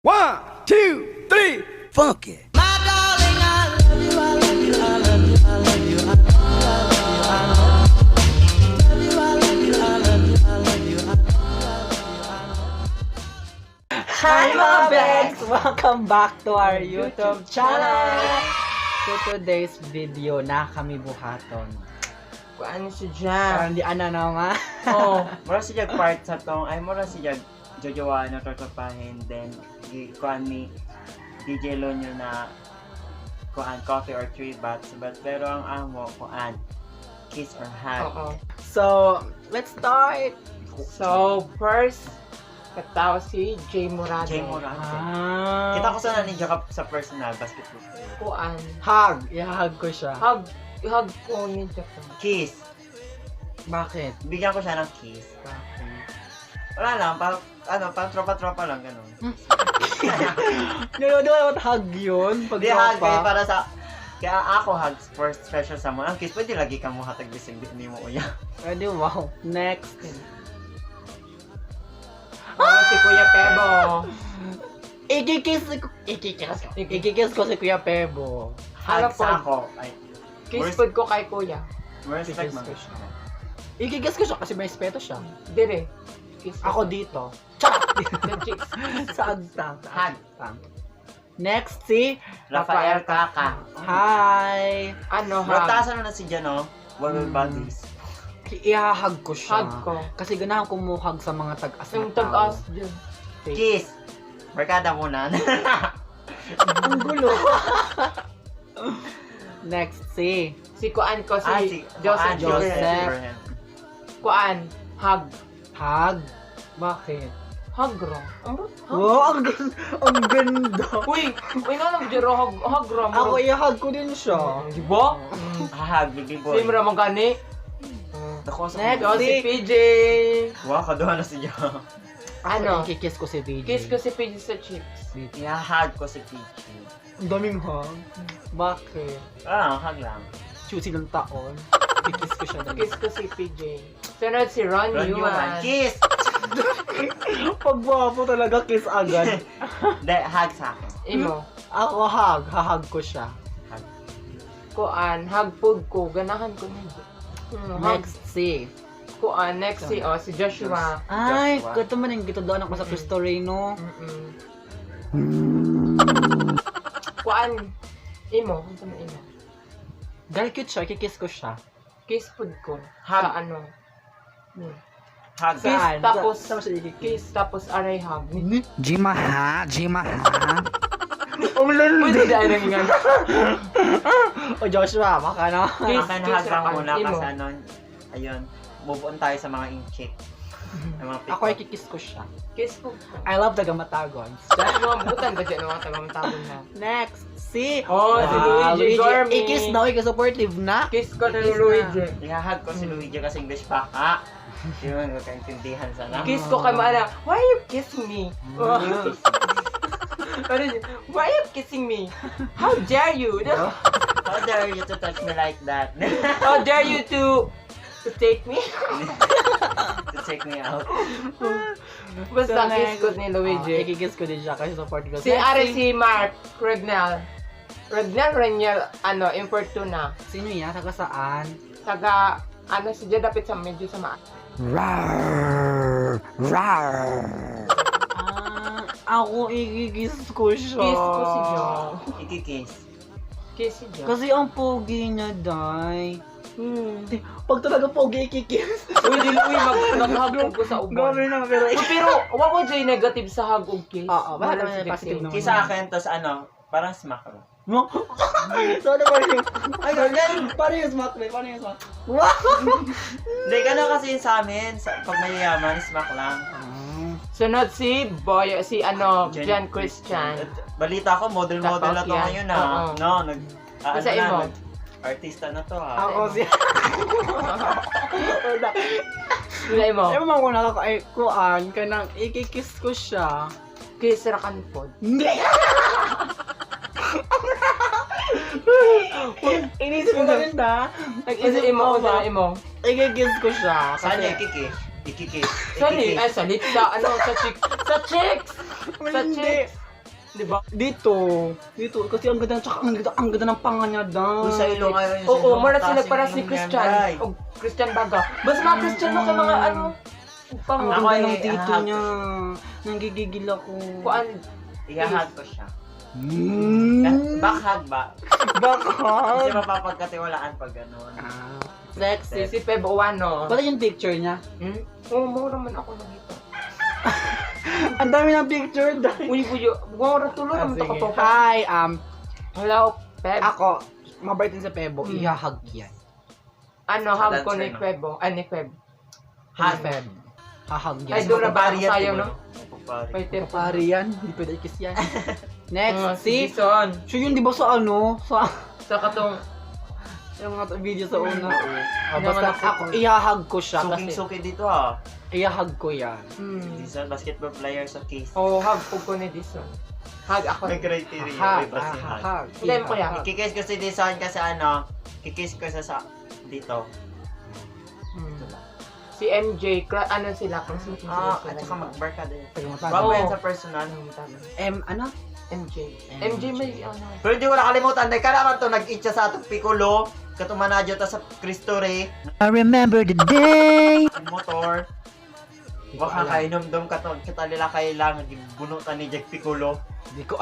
One, two, three, Funky. Hi, mga Bex! Welcome back to our YouTube channel! So today's video na kami buhaton. Kuan si Jack. Parang di ana na nga. Oh, Mura siya part sa tong ay mura siya jojowa na totopahin, then gi kuan ni DJ Lonyo na kuan coffee or three bats, but pero ang amo kuan kiss or hug. Oo. So, let's start! So, first, katawa si Jay Morado. Jay Morado. Ah, Kita ko sana ni Jacob sa personal basketball player. Kuan. Hug! I-hug ko siya. Hug, hug ko ni Jack. Kiss. Bakit? Bigyan ko siya ng kiss. Bakit? Wala lang, parang ano, parang tropa-tropa lang ganun. No, no, no, hug yun. Pag Hindi hug tropa. kay para sa kaya ako hug for special someone. Ang kiss pwede lagi kang muhatag bisag di mo uya. Pwede, wow. Next. Oh, si Kuya Pebo. Ikikiss ko. Ikikiss ko. Ikikiss ko si Kuya Pebo. Hug Ano sa po? ako. Ay, Kiss pod ko kay Kuya. respect Kiss man. ko siya. Ikikiss ko siya kasi may respeto siya. Dire. Kiss Ako dito. Charot! Sa cheeks. Sa agta. Sa Hug. agta. Next si Rafael Kaka. Hi! Ano, hug? Ratasan mo na si Jan, oh. One with buddies. Ihahag ko siya. Hug ko. Kasi ganahan ko muhag sa mga tag-as na Yung tao. tag-as dyan. Kiss! Barkada muna. Ang gulo. Next si Si Kuan ko, si, Ah, si Joseph. Kuan, Joseph. Abraham. Kuan. Hug. Hug. Bakit? Hug ro. Ang hug. Wow, ang ganda. Uy, uy nga nang jero hug, hug ro. Ako ihahag ko din siya. Di ba? Hahag, baby boy. Same ra man gani. Dako sa Next. Oh, si PJ. Wow, kaduha na si Jan. Ano? Ako ikikiss ko si VJ. Kiss ko si PJ sa cheeks. Ihahag ko si PJ. Ang daming hug. Bakit? Ah, hug lang. Choosy ng taon. Ikiss ko siya. Kiss ko si PJ. Sunod si Ron, Ron Yuan. Yuan. Kiss! Pag gwapo talaga, kiss agad. Hindi, hug sa akin. Imo. Ako hug. Hahag ko siya. Kuan, hug pud ko. Ganahan ko niya. Hug. Next si Kuan, next si, oh, si Joshua. Ay, Joshua. kato man yung gitudoan ako sa Cristo Rey, no? Kuan, imo. Ano man imo? Dahil cute siya, kikiss ko siya. Kiss pud ko. Hug. Sa ano. Hug. Kiss, Saan? tapos, Saan mo siya ikikiss? kiss, tapos aray hug. Jima ha, Jima ha. Ang landi! Pwede dahil nang nga. O Joshua, baka no? Kiss, Akin kiss hug lang ra muna imo. kasi ano, ayun, move on tayo sa mga inchik. Ang mga Ako pick-up. ikikiss ko siya. Kiss pud ko. I love the gamatagons. Mga butan ba dyan mga tagamtagon na? Next, si Oh, si Luigi Gormy. Ikis na, oy, supportive na. Kiss ko na Kiss na. Luigi. Ihahag ko si Luigi kasi English pa ka. Hindi mo nagkakaintindihan sana. Kiss ko kay Maana, why are you kissing me? Ano yun? Why are you kissing me? How dare you? How dare you to touch me like that? How dare you to take me? To take me out. Basta So, kiss ko ni Oh, Luigi. ikikiss ko din siya kasi supportive. Si Next, Are si Mark Regnal. Regnal Reniel, ano, Importuna. Sino yan? Taga saan? Taga, ano, si dapit sa medyo sa maa. Rawr, rawr. Ah, ako ikikiss ko siya. Kiss ko si Jo. Ikikiss. Kiss si Jo. Kasi ang pogi niya, day. Hmm. Pag talaga pogi, ikikiss. Uy, dili, uy, mag, naghagong ko sa uban. Grabe na, pero Uy, pero, wa mo dyan negative sa hug og kiss. Oo, wala Wala naman si positive naman. Kiss sa akin, tapos ano, parang smack ko. Mo? So, ano parang yung... Ay, ganun. Parang yung smack, babe. Parang yung smack. Wow! Hindi, ganun kasi yun sa amin. Sa, pag mayayaman, smack lang. Sunod si Boy, si ano, John Christian. At balita ko, model-model na to Tapos yan. ngayon ah. Oo. No, nag... Ah, Basta ano na, imo. nag, artista na to ah. Ako si... Sila imo. Ewan mo kung nakaka... Ay, kuan, kanang ikikiss ko siya. Kiss rakan pod. Hindi! Inisip ko rin na. Nag-isip imo, ko ba? sa imo. Ikikiss ko siya. Saan Kasi... niya ikikiss? Ikikiss. Sali, Ikikiss. ay, salit sa, ano, sa chicks. Sa chicks! Sa Hindi. chicks! Di ba? Dito. Dito. Kasi ang ganda, tsaka ang ganda ng panga niya, dai. Kung sa ilong ayaw niya sa Oo, ilong, mura taas sila yung para si ilong niyan, Christian. day. O Christian Baga. Basta mga Christian no kay mga ano. Ang Pang Ako ganda ay ng dito hahag. niya. Nanggigigil ako. kuan. Ihahag ko siya. Mm. Back hug ba? Back hug. Kasi mapapagkatiwalaan pag gano'n. Ah, sexy. Si Feb Oano. Wala yung picture niya. Hmm? Oo, mura man ako nakita. Ang dami ng picture, dai. Uy, uy, mura tulo Ah, naman to sige. ka pa. Hi, Hello, Feb. ako, mabait din sa Pebo, ihahag yan. Ano, hug ko Dancer, ni no? Febo. Ah, ni Feb. Hug. Feb. Hahag yan. Ay, doon na ba? Mapapari yan, Sayang, diba? no? Mapapari. May tip. Pare yan, hindi pwede ikis yan. Next, Ah, si... si Jason. So yun, di ba sa ano? Sa... Sa katong Yung mga video sa una. Oh, basta Naman ako. ako, ihahag ko siya kasi Suking-suki dito ah. ihahag ko yan. Dizon, basketball player sa case. Oh, hug po ko ni Dison. Hug ako. May criteria, Hahag, may basihan. hahag. Hindi mo kaya. Ihahag. Kikiss ko si Dizon kasi ano, kikiss ko siya sa dito. Si MJ, ano sila, classmate mo Ah, sila. at saka magbarkada yan. Taga- Bago yan Oo. sa personal. M, ano? MJ. MJ. MJ may ano. Pero di ko nakalimutan, dahil kailangan to nag-itcha sa atong piccolo, katumanadyo ta sa Cristo Rey, I remember the day. ang motor. Di ko Baka alam. kainomdom ka to, kita nila kailangan, bunutan ni Jack Piccolo. Di ko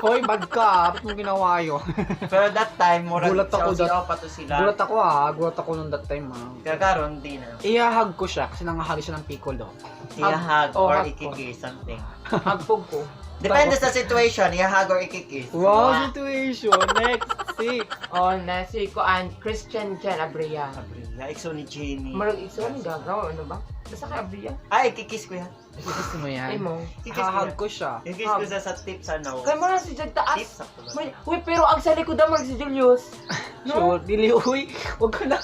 Hoy, bad ka. Ba't mo ginawa yun? Pero that time, murag Gulat ako sa OCO pa to sila. Gulat ako ah. Gulat ako nung that time ah. Kaya karon di na. Ihahag ko siya kasi nangahagi siya ng piccolo. Ihahag Oh, or hug ko. ikikiss, something. Hug po ko. Depende sa situation, ihahag or ikikiss. Wow, situation. Next, si. Oh, na si Kuan, Christian Jan Abria. Abrila, exo ni Jenny. Marag iso ni gagawa, ano ba? Basta kay Abria. Ay, ikikiss ko yan. Kiss mo yan. Ay mo. Kikiss ko Hahag yan. ko siya. Ikikiss ko siya sa tip sa nose. Kay mo na si Jag Tip, taas. sakto ba? May, uy, pero ang sa likod naman si Julius. No? Sure, dili, uy. Huwag ka na.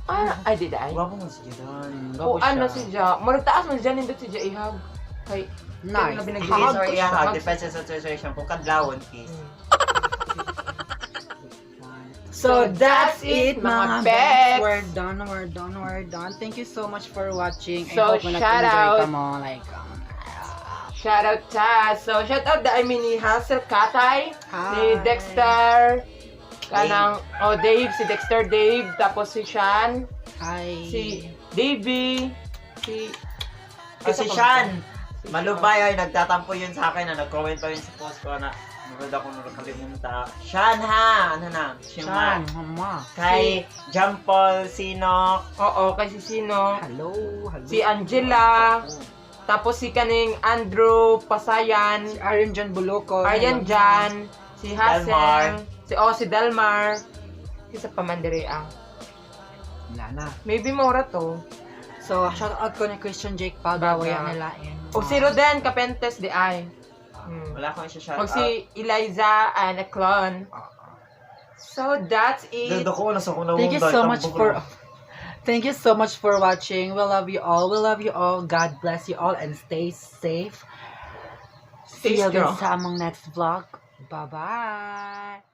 Ah, ay, di ay. Gwapo mo si Jadan. Gwapo O ano siya. si Ja. Marag taas man si Ja, nindot si Ja ihag. Kay, Nice. Kaya Kiss Hahag or ko siya. ihahag, depende sa situation. Kung kadlawon, kiss. So that's it, mga mga beks. beks. We're done, we're done, we're done. Thank you so much for watching. I So, hope na shout nag-enjoy out. ka mo. Like, Shout out ta. So, shout out da I mean ni Hansel Katay, Hi. ni Dexter, kanang, oh Dave, si Dexter Dave, tapos si Sean, Hi. si Davey, si Oh, si Sean! Malubay ay nagtatampo yun sa akin na nag-comment pa yun sa post ko na murad ako nung nakalimutan. Sean ha! Ano na? Sean, Sean. mama. Kay John Paul Sinok. Oo, kay si Sino, Hello, hello. si Angela, tapos si kaning Andrew Pasayan, Si Aaron John Buluco. Aryan Jan, si Delmar. Hassel, si oh si Delmar, si sa pamandere ah. Wala na. Maybe mora to. So, shout out ko ni Christian Jake Paga. Baga. Wala nila. O si Roden Capentes di ay. Wala akong siya shout O si Eliza and Clon. So that's it. ko na sa kung Thank you so much for watching. We love you all. We love you all. God bless you all and stay safe. Stay See you again strong. sa among next vlog. Bye-bye.